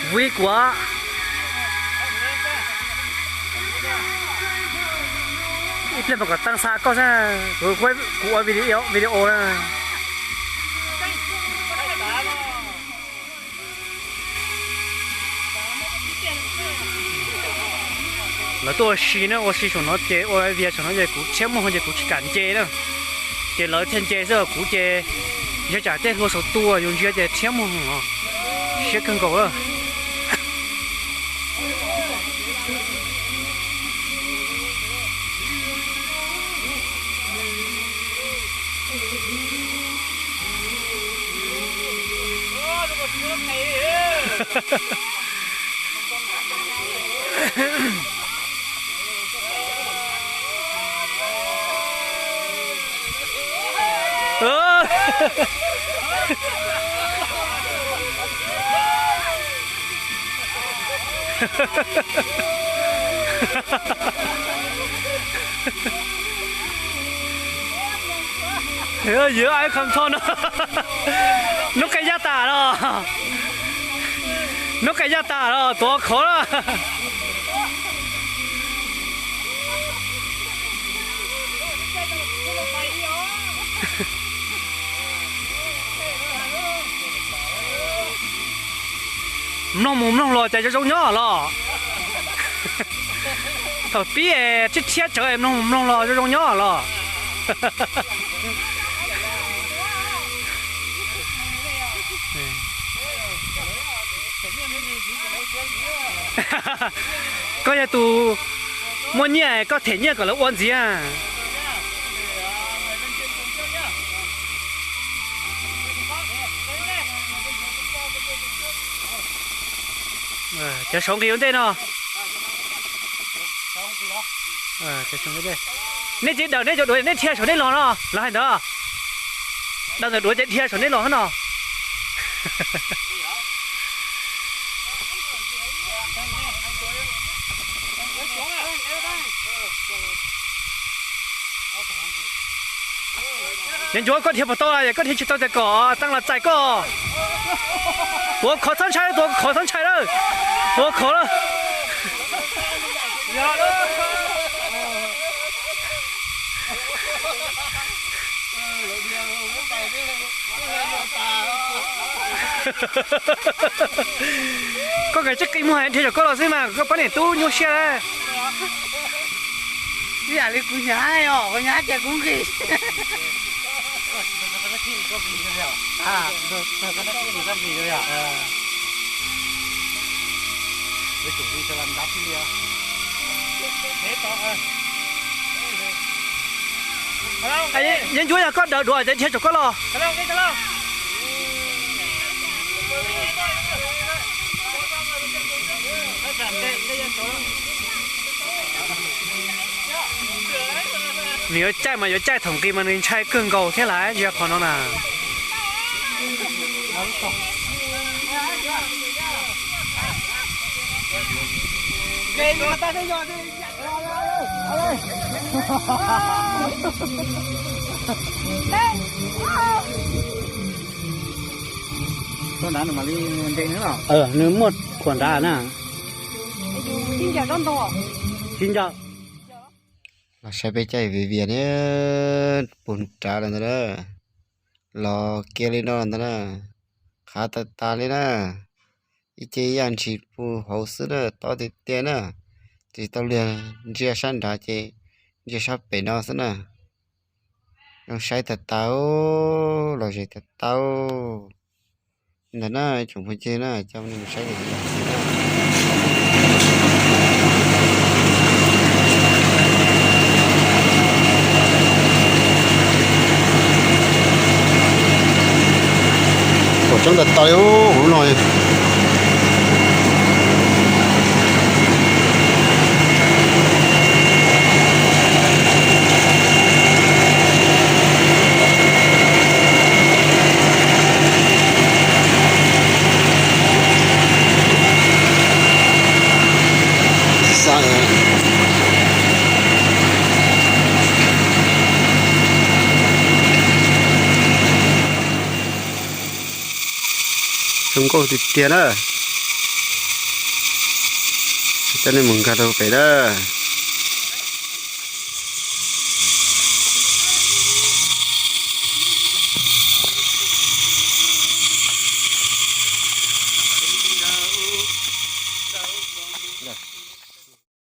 Vib kuv ib pliag mas kom tau xa koj xwb, kuv ua video na. Lawv tuaj ua si na, ua si saum no ces ua vias saum no ces kuv rhiab muag ces kuv tsis kam nce na. Ces lawv thiaj nce xwb, kuv ces yog tsam tej hlua saum tua yus ntsia ces rhiab muag os, siab kawg nkaus lawm. Yog ai kham tho no, nub qe yaj tas los, nub qe yaj tas los tuav khov lawm. Mloog mus mloog los cas zoo zoo nyob los. Thaum pib es rhiab rhiab tsawv es mloog mus mloog los zoo zoo nyob los. Koj yog tus muaj nyiaj koj them nyiaj kom lawv ua ntxiv. Cov saum nqis ua ntej no. Nej tsis dawm nej cov duav, nej dhia saum nej los no, lawv hais ntawd. Dawm ntawm duav ces dhia saum nej los no. Ncuav, koj dhia puas tau, koj dhia tsis tau ces kom Txaab los txais koj. Tuav khov txhob ntshai, tuav khov txhob ntshai lawm. Tuav khov lawm. Koj kawm tsis qi muag dhia saum koj los xwb mas koj poj niam tub nyuaj siab lawm. Ib yam li kuv hnyav os, kuv hnyav ces kuv nqis. Yeeb Ncuab, yog koj daws duav ces dhia saum koj los. Nws yuav caij mas yuav caij thaum nqis mas nws ntshai kawg nkaus thiab lawm, yog qhov no na. Nws muaj khuam nrad na. Tsis nco. Los saib peb caij viv vias ne, puag nrad lawm ntag na. Los kiag li no ntag na. Qhav tas tas li na. Ib ce ib yam ntshis puag hauv xwb na, tob tiag tiag na. Tsis tau liag, ntsia sab nrad ces ntsia sab pem no xwb na. Zoo saib tas tas, los zem tas tas. Ntawm na, tsoom phooj ywg na, coj nej mus saib. Khuam tseeb tas tas li hauv no. Zoo nkauj tiag tiag na. Coj nej mus nkag rau pem lawm.